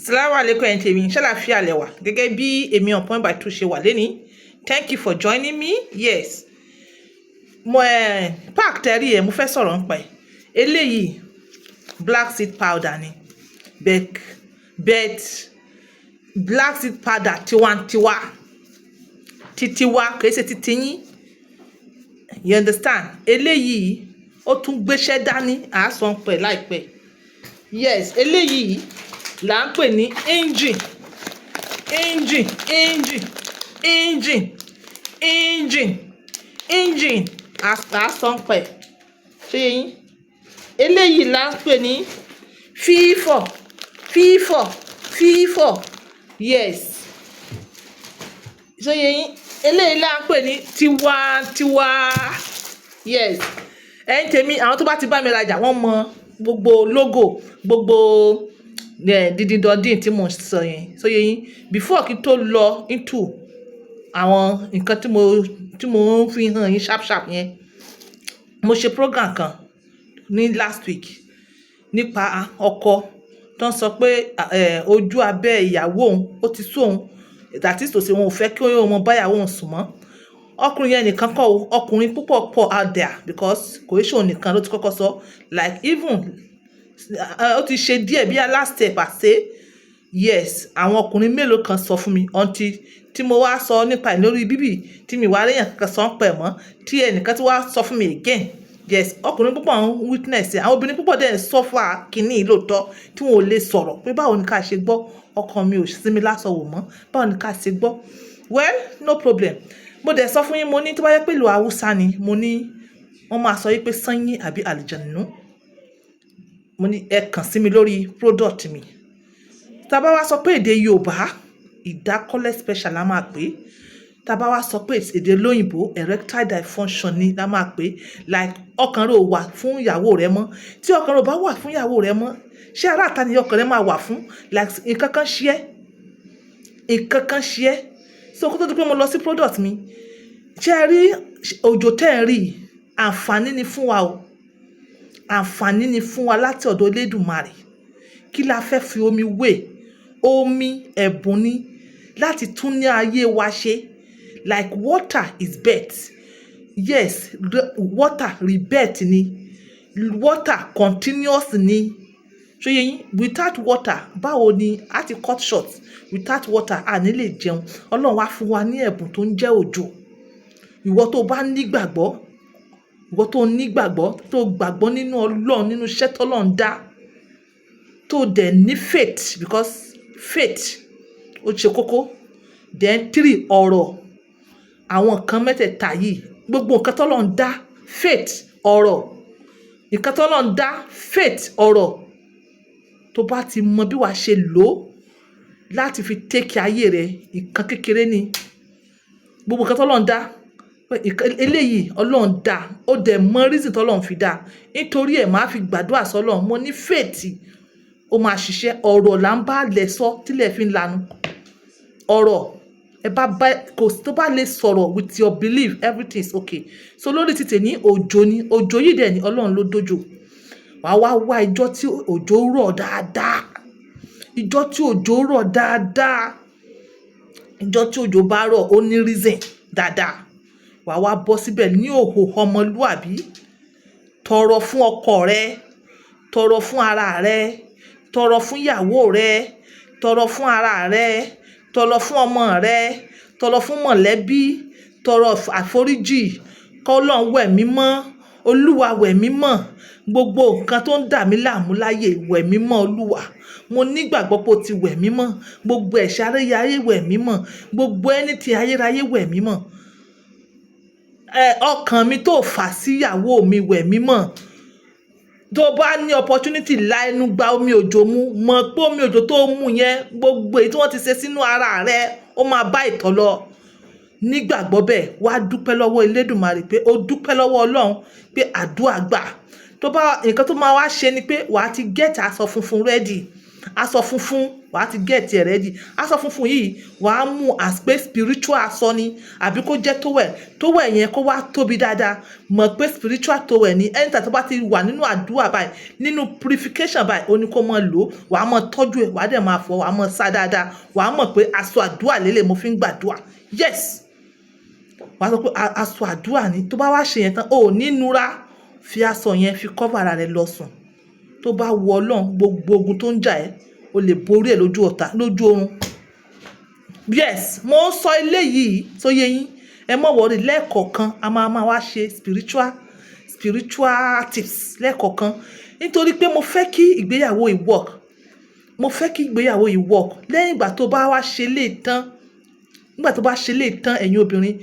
Salamu alaikum, ẹ̀yin tèmi, ṣàlàáfíà lẹ wà? Gẹ́gẹ́ bí èmi on point by two ṣe wà lẹ́ni. Thank you for joining me. Yes, mo ẹ pack tẹ́rí ẹ̀, mo fẹ́ sọ̀rọ̀ nípa ẹ̀. Eléyìí, black seed powder ni, but black seed powder tiwantiwa, titiwa, kìí ṣe titi yín, you understand? Eléyìí, ó tún gbéṣẹ́ dání, àásọ̀ ń pẹ̀ láìpẹ́. Yes, eléyìí là ń pè ní engine, engine, engine, engine, engine, engine, àásọ̀ ń pẹ̀. Ṣé yín? Eléyìí là ń pè ní fífọ̀, fífọ̀, fífọ̀. Yes, ṣé yín? Eléyìí là ń pè ní tiwantiwa. Yes, ẹ̀yin tèmi, àwọn tó bá ti bá mi rajà, wọ́n mọ gbogbo logo, gbogbo dídíndọ̀dín tí mo sọ yẹn. Ṣó yé yín? Before kí n tó lọ into àwọn nǹkan tí mo ń fi hàn yín sharp sharp yẹn, mo ṣe program kan ní last week nípa ọkọ tó ń sọ pé ojú abẹ́ ìyàwó òun ó ti sú òun, that is to say, òun ò fẹ́ kí òun bá ìyàwó òun sùn mọ́. Ọkùnrin yẹn nìkan kọ́ o, ọkùnrin púpọ̀ pọ̀ out there, because kò í ṣe òun nìkan ló ti kọ́kọ́ sọ. Like even ó ti ṣe díẹ̀ bí last step àṣẹ. Yes, àwọn ọkùnrin mélòó kan sọ fún mi until tí mo wá sọ nípa ẹ̀ lórí bíbí tí mi wá réyàn kankan sọ ń pẹ̀ mọ́, tí ẹnìkan tí wá sọ fún mi again. Yes, ọkùnrin púpọ̀ ń witness ẹ̀, àwọn obìnrin púpọ̀ dẹ̀ ń suffer kínní lóòótọ́ tí wọn ò lè sọ̀rọ̀ pé, "Báwo ni ká ṣe gbọ́? Ọkọ mi ò sí mi lásọ wò mọ́, báwo ni ká ṣe gbọ́?" Well, no problem. Mo dẹ̀ sọ fún yín, mo ní tó bá yẹ pé ìlú Haúsá ni, mo ní wọ́n máa sọ yí pé sányín àbí àlìjànú. Mo ní ẹ kàn sí mi lórí product mi. Tá bá wá sọ pé èdè Yorùbá, ìdákọ́lẹ̀ special la máa pè é. Tá bá wá sọ pé èdè olóyìnbó, erectile dysfunction ni la máa pè é. Like ọkàn rẹ ò wà fún ìyàwó rẹ mọ́. Tí ọkàn rẹ ò bá wà fún ìyàwó rẹ mọ́, ṣé ará ìta ni ọkàn rẹ máa wà fún? Like nǹkan kan ṣe ẹ́, nǹkan kan ṣe ẹ́. So kó tó di pé mo lọ sí product mi, ṣé ẹ rí òjò tẹ́ ẹ rí yìí, àǹfààní ni fún wa o. Àǹfààní ni fún wa láti ọ̀dọ̀ Elédùmarè. Kí la fẹ́ fi omi wé? Omi ẹ̀bùn ni láti tún ní ayé wa ṣe. Like water is birth. Yes, water rebirth ni. Water continuous ni. Ṣó yé yín? Without water, báwo ni a ti cut short? Without water, a ní lè jẹun. Ọlọ́run wá fún wa ní ẹ̀bùn tó ń jẹ́ òjò. Ìwọ tó bá nígbàgbọ́, ìwọ tó nígbàgbọ́, tó gbàgbọ́ nínú Ọlọ́run, nínú iṣẹ́ tí Ọlọ́run dá, tó dẹ̀ ní faith, because faith ó ṣe kókó. Then three, ọ̀rọ̀. Àwọn nǹkan mẹ́tẹ̀ẹ̀ta yìí, gbogbo nǹkan tí Ọlọ́run dá, faith, ọ̀rọ̀, nǹkan tí Ọlọ́run dá, faith, ọ̀rọ̀, tó bá ti mọ bí wàá ṣe lò ó láti fi take care ayé rẹ, nǹkan kékeré ni. Gbogbo nǹkan tí Ọlọ́run dá, eléyìí Ọlọ́run dá, ó dẹ̀ mọ reason tí Ọlọ́run fi dá. Nítorí ẹ̀ máa fi gbàdúrà sí Ọlọ́run. Mo ní faith, ó máa ṣiṣẹ́. Ọ̀rọ̀ là ń bá lẹ̀ sọ tílẹ̀ fi ń lanu. Ọ̀rọ̀ ẹ bá bá kò tó bá lè sọ̀rọ̀ with your belief, everything is okay. So lórí títẹ̀ ní òjò ni, òjò yìí dẹ̀ ni Ọlọ́run ló dójò. Wàá wá wá ijọ́ tí òjò rọ̀ dáadáa, ijọ́ tí òjò rọ̀ dáadáa, ijọ́ tí òjò bá rọ̀, ó ní reason dáadáa. Wàá wá bọ́ síbẹ̀ ní òhò ọmọlúàbí, tọrọ fún ọkọ rẹ, tọrọ fún ara rẹ, tọrọ fún ìyàwó rẹ, tọrọ fún ara rẹ, tọrọ fún ọmọ rẹ, tọrọ fún mọ̀lẹ́bí, tọrọ àforíjì, kọ́lọ́run wẹ̀ mí mọ́, Olúwa wẹ̀ mí mọ́, gbogbo nǹkan tó ń dà mí láàmú láyé, wẹ̀ mí mọ́. Olúwa, mo nígbàgbọ́ pé o ti wẹ̀ mí mọ́. Gbogbo ẹ̀ṣẹ̀ aráyé, wẹ̀ mí mọ́. Gbogbo anything ayérayé, wẹ̀ mí mọ́. Ẹ ọkàn mi tó fà sí ìyàwó mi, wẹ̀ mí mọ́. Tó bá ní opportunity, la ẹnu gba omi òjò mu, mọ̀ pé omi òjò tó mú yẹn, gbogbo èyí tí wọ́n ti ṣe sínú ara rẹ, ó máa bá ìtọ̀ lọ. Nígbàgbọ́ bẹ́ẹ̀, wá dúpẹ́ lọ́wọ́ Elédùmarè pé ó dúpẹ́ lọ́wọ́ Ọlọ́run pé àdúrà gbà. Tó bá nǹkan tó máa wá ṣe ni pé wàá ti get aṣọ funfun ready. Aṣọ funfun, wàá ti get ẹ̀ ready. Aṣọ funfun yìí, wàá mú as pé spiritual aṣọ ni, àbí kó jẹ́ towel. Towel yẹn kó wá tóbi dáadáa. Mọ̀ pé spiritual towel ni. Anytime tó bá ti wà nínú àdúrà báyìí, nínú purification báyìí, ó ní kó máa lò. Wàá máa tọ́jú ẹ̀, wàá dẹ̀ máa fọ̀, wàá máa sá dáadáa. Wàá mọ̀ pé aṣọ àdúrà lélẹ̀ mo fi ń gbàdúrà. Yes, wàá sọ pé aṣọ àdúrà ni. Tó bá wá ṣe yẹn tán, o ò ní nura, fi aṣọ yẹn fi cover ara rẹ lọ sùn. Tó bá wu Ọlọ́run, gbogbo ogun tó ń jà ẹ́, o lè borí ẹ̀ lójú ọ̀tá, lójú oorun. Yes, mo ń sọ eléyìí tó yé yín. Ẹ má worry, lẹ́ẹ̀kọ̀ọ̀kan a máa máa wá ṣe spiritual tips lẹ́ẹ̀kọ̀ọ̀kan, nítorí pé mo fẹ́ kí ìgbéyàwó yìí work. Mo fẹ́ kí ìgbéyàwó yìí work. Lẹ́yìn ìgbà tó bá wá ṣe lè tán, nígbà tó bá ṣe lè tán, ẹ̀yin obìnrin,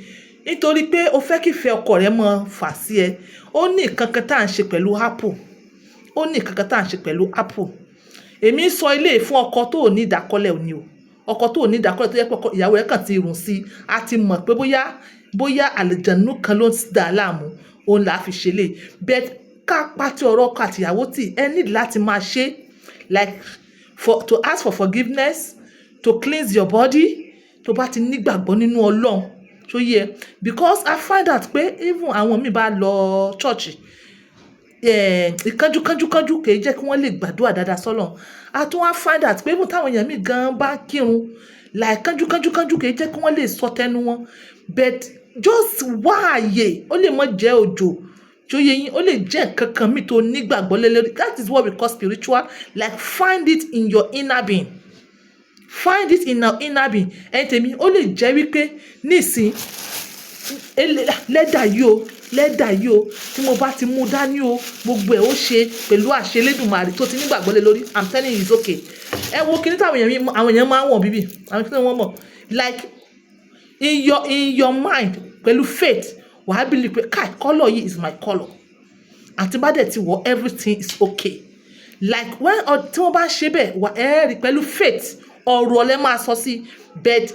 nítorí pé o fẹ́ kí ìfẹ́ ọkọ rẹ mọ́ fà sí ẹ, ó ní nǹkan kan tá à ń ṣe pẹ̀lú apple. Ó ní nǹkan kan tá à ń ṣe pẹ̀lú apple. Èmi ń sọ ilé fún ọkọ tó ò ní ìdákọ́lẹ̀ òní o. Ọkọ tó ò ní ìdákọ́lẹ̀, tó jẹ́ pé ìyàwó rẹ̀ kàn ti rùn sí i, a ti mọ̀ pé bóyá àlùjànnú kan ló ń dà á láàmú, òun là á fi ṣe lè. But ká pàtí ọ̀rọ̀ ọkọ àti ìyàwó tì, ẹ need láti máa ṣe, like for to ask for forgiveness, to cleanse your body. Tó bá ti nígbàgbọ́ nínú Ọlọ́run, ṣó yé? Because I find out pé even àwọn míì bá lọ church, ìkánjú kánjú kánjú kì í jẹ́ kí wọ́n lè gbàdúrà dáadáa sọ́lọ́run. A tún wá find out pé even táwọn èèyàn míì gan bá kírun, like kánjú kánjú kánjú kì í jẹ́ kí wọ́n lè sọ tẹnu wọn. But just wá ààyè, ó lè má jẹ́ òjò, ṣó yé yín? Ó lè jẹ́ nǹkan kan míì tó nígbàgbọ́ lé lórí. That is what we call spiritual. Like find it in your inner being, find it in your inner being. Ẹ̀yin tèmi, ó lè jẹ́ wípé nísìn lẹ́dà yìí o, lẹ́dà yìí o, tí mo bá ti mú dání o, gbogbo ẹ̀ ó ṣe pẹ̀lú àṣẹ Elédùmarè tó ti nígbàgbọ́ lé lórí. I'm telling you, it's okay. Ẹ wo kíní táwọn èèyàn àwọn èèyàn máa ń wọ̀n bíbí, àwọn kíní wọ́n mọ̀, like in your mind, pẹ̀lú faith, wàá believe pé kai, colour yìí is my colour, àti bá dẹ̀ ti wọ̀, everything is okay. Like when tí wọ́n bá ń ṣe bẹ́ẹ̀, wà ẹ́ rí pẹ̀lú faith, ọ̀rọ̀ lẹ máa sọ sí. But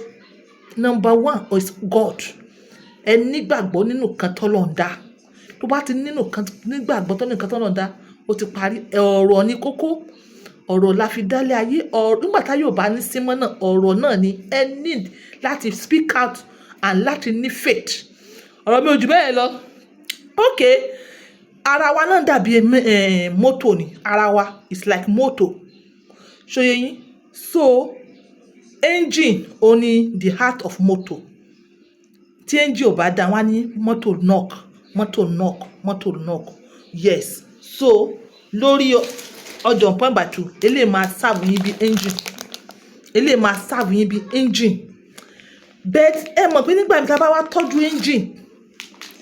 number one is God. Ẹ nígbàgbọ́ nínú kan tọ́lọ́run dá. Tó bá ti nínú kan nígbàgbọ́ tó ní nǹkan tọ́lọ́run dá, ó ti parí. Ọ̀rọ̀ ní kókó, ọ̀rọ̀ la fi dálé ayé. Ọ̀rọ̀ nígbà tá yóò bá ní símọ́ náà, ọ̀rọ̀ náà ni ẹ need láti speak out and láti ní faith. Ọ̀rọ̀ mi ò jù bẹ́ẹ̀ lọ. Okay, ara wa náà dàbí mọ́tò ni. Ara wa is like mọ́tò, ṣó yé yín? So engine ó ní the heart of motor. Tí engine ò bá dá, wọ́n á ní mọ́tò knock, mọ́tò knock, mọ́tò knock. Yes, so lórí ọjà On Point by Two, eléyìí máa serve yín bí engine, eléyìí máa serve yín bí engine. But ẹ mọ̀ pé nígbà tí a bá wá tọ́jú engine,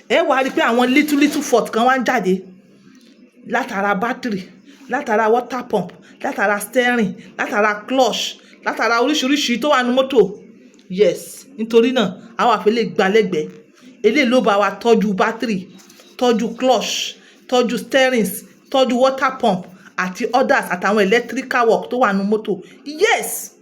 ẹ wá rí i pé àwọn little little fault kan wá ń jáde látara battery, látara water pump, látara steering, látara clutch, látara oríṣiríṣi tó wà ní mọ́tò. Yes, nítorí náà àwọn àfi lè gba lẹ́gbẹ̀ẹ́. Eléyìí ló bá wa tọ́jú battery, tọ́jú clutch, tọ́jú steerings, tọ́jú water pump àti others, àtàwọn electrical work tó wà ní mọ́tò. Yes,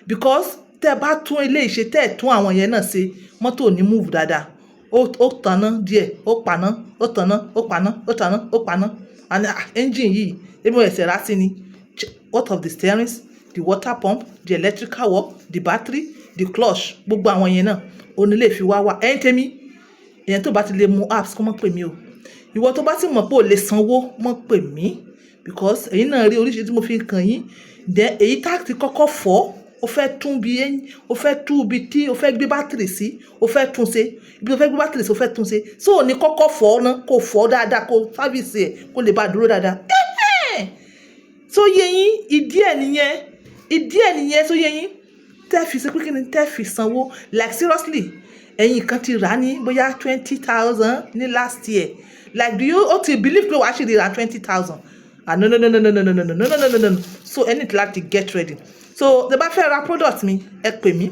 because tẹ́ bá tún eléyìí ṣe, tẹ́ ẹ̀ tún àwọn yẹn náà ṣe, mọ́tò ò ní move dáadáa. Ó tanná díẹ̀, ó paná, ó tanná, ó paná, ó tanná, ó paná. And ah, engine yìí, ebi mo ẹsẹ̀ rà sí ni. What of the steerings, the water pump, the electrical work, the battery, the clutch? Gbogbo àwọn yẹn náà òní lè fi wá wá. Ẹ̀yin tèmi, èèyàn tó bá ti lè mu apps, kó má pè mí o. Ìwọ tó bá sì mọ̀ pé ò lè sanwó, má pè mí, because èyí náà rí oríṣi tí mo fi kàn yín. Then èyí tá ti kọ́kọ́ fọ́, o fẹ́ tún bí ẹyin, o fẹ́ tú ibi tí o fẹ́ gbé bátìrì sí, o fẹ́ tún ṣe. Ibi o fẹ́ gbé bátìrì sí, o fẹ́ tún ṣe, so ò ní kọ́kọ́ fọ́ ná, kó fọ́ dáadáa, kó service ẹ̀, kó lè bá dúró dáadáa. So yé yín? Ìdí ẹ̀ nìyẹn, ìdí ẹ̀ nìyẹn. So yé yín? Tẹ́ fi ṣe pé kí ni tẹ́ fi sanwó? Like seriously, ẹ̀yin kan ti rà ní bóyá 20,000 ní last year. Like do you ó ti believe pé wàá ṣì rí ra 20,000? Ah, no, no, no, no, no, no, no, no, no, no, no, no, no, no. So ẹ need láti get ready. So tẹ́ bá fẹ́ ra product mi, ẹ pè mí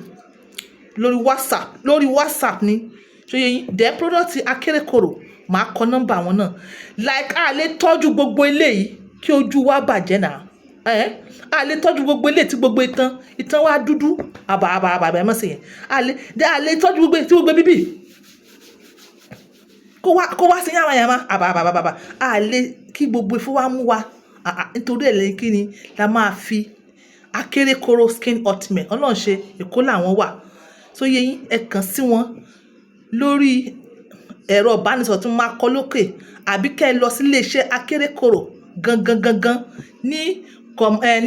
lórí WhatsApp, lórí WhatsApp ni. Ṣó yé yín? Then product akérèkọ́rò, màá kọ nọ́mbà wọn náà. Like a lè tọ́jú gbogbo eléyìí kí ojú wa bàjẹ́ náà. Ẹ́ a lè tọ́jú gbogbo eléyìí tí gbogbo itan wa dúdú àbà àbà àbà àbà, ẹ má ṣe yẹn. A lè tọ́jú gbogbo tí gbogbo bíbí kó wá sí yàmàyàmà àbà àbà àbà àbà. A lè kí gbogbo ifo wa mú wa. Nítorí ẹ̀ lẹ́yìn kí ni la máa fi Akérèkọ́rọ́ Skin Ointment, Ọlọ́run ṣe, Èkó làwọn wà. So yé yín, ẹ kàn sí wọn lórí ẹ̀rọ ìbánisọ̀rọ̀ tí mo máa kọ lókè, àbí kẹ́ ẹ lọ sí iléeṣẹ́ Akérèkọ́rọ́ gangan gangan ní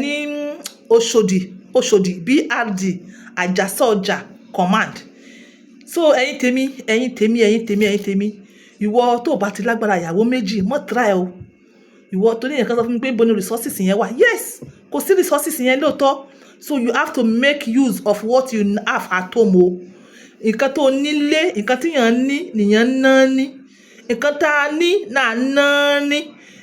ní Òṣòdì, Òṣòdì BRD, Àjàsà Ọjà Command. So ẹ̀yin tèmi, ẹ̀yin tèmi, ẹ̀yin tèmi, ẹ̀yin tèmi, ìwọ tó bá ti lágbára ìyàwó méjì, mọ́ try o. Ìwọ tó ní ẹnìkan sọ fún mi pé ibo ni resources yẹn wà. Yes, kò sí resources yẹn lóòótọ́. So you have to make use of what you have at home o. Nǹkan tó nílé, nǹkan tí èèyàn ní nìyẹn ná ní. Nǹkan tá a ní náà ná ní.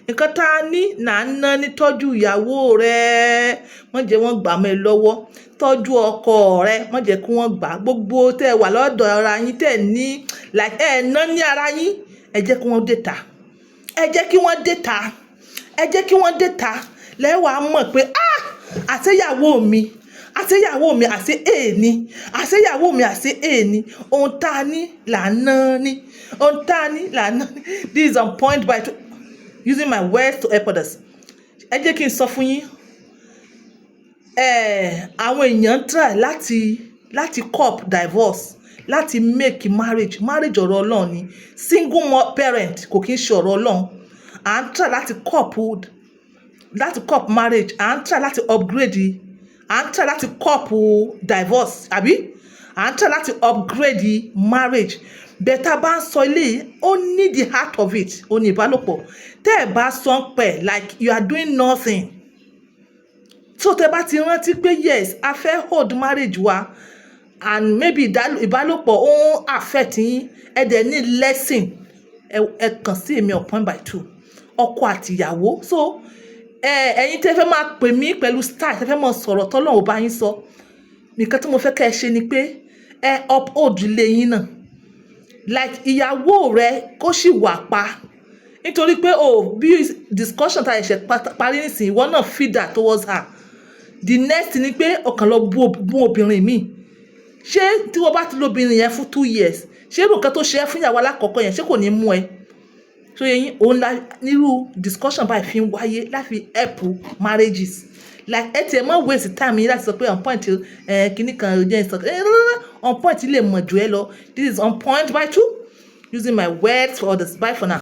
Nǹkan tá a ní náà ná ní. Tọ́jú ìyàwó rẹ, má jẹ́ wọ́n gbà mọ́ ẹ lọ́wọ́. Tọ́jú ọkọ rẹ, má jẹ́ kí wọ́n gbà. Gbogbo tẹ́ ẹ wà lọ́dọ̀ ara yín, tẹ́ ẹ ní like ẹ ná ní ara yín, ẹ jẹ́ kí wọ́n dé ta, ẹ jẹ́ kí wọ́n dé ta, ẹ jẹ́ kí wọ́n dé ta. Lẹ́wàá mọ̀ pé, ah, àṣeyàwó mi, àṣeyàwó mi, àṣẹ èèní, àṣeyàwó mi, àṣẹ èèní. Ohun tá a ní là ń ná ní, ohun tá a ní là ń ná ní. This is on point by two, using my words to help others. Ẹ jẹ́ kí n sọ fún yín, àwọn èèyàn try láti curb divorce, láti make marriage. Marriage, ọ̀rọ̀ Ọlọ́run ni. Single parent kò kí ń ṣe ọ̀rọ̀ Ọlọ́run. À ń try láti curb marriage, à ń try láti upgrade, à ń try láti curb divorce, àbí à ń try láti upgrade marriage. Bẹ́ẹ̀ bá ń sọ ilé yìí, ó ní the heart of it, ó ní ìbálòpọ̀. Tẹ́ ẹ̀ bá sọ ń pẹ̀, like you are doing nothing. So tẹ́ bá ti rántí pé yes, a fẹ́ hold marriage wa and maybe ìbálòpọ̀ ó ń affect yín, ẹ dẹ̀ ní lesson, ẹ kàn sí èmi on point by two, ọkọ àti ìyàwó. So ẹ̀yin tẹ́ fẹ́ máa pè mí pẹ̀lú style, tẹ́ fẹ́ máa sọ̀rọ̀ tọ́lọ́run ò bá yín sọ, nǹkan tí mo fẹ́ kẹ́ ẹ ṣe ni pé ẹ uphold ilé yín náà, like ìyàwó rẹ kó sì wà pa, nítorí pé o bí discussion tá a ṣe parí nísìnyí, ìwọ náà feed that towards her. The next ni pé ọkàn lọ bú obìnrin míì. Ṣé tí wọ́n bá ti lo obìnrin yẹn fún 2 years, ṣé irú nǹkan tó ṣe é fún ìyàwó alákọ̀ọ́kọ́ yẹn, ṣé kò ní mú ẹ? So yẹn òun la nírú discussion báyìí fi ń wáyé láti help marriages. Like ẹ tiẹ̀ mọ́ waste time yín láti sọ pé on point ẹ kíní kan jẹ́ sọ ẹ on point lè mọ̀ jù ẹ lọ. This is on point by two, using my words for others. Bye for now.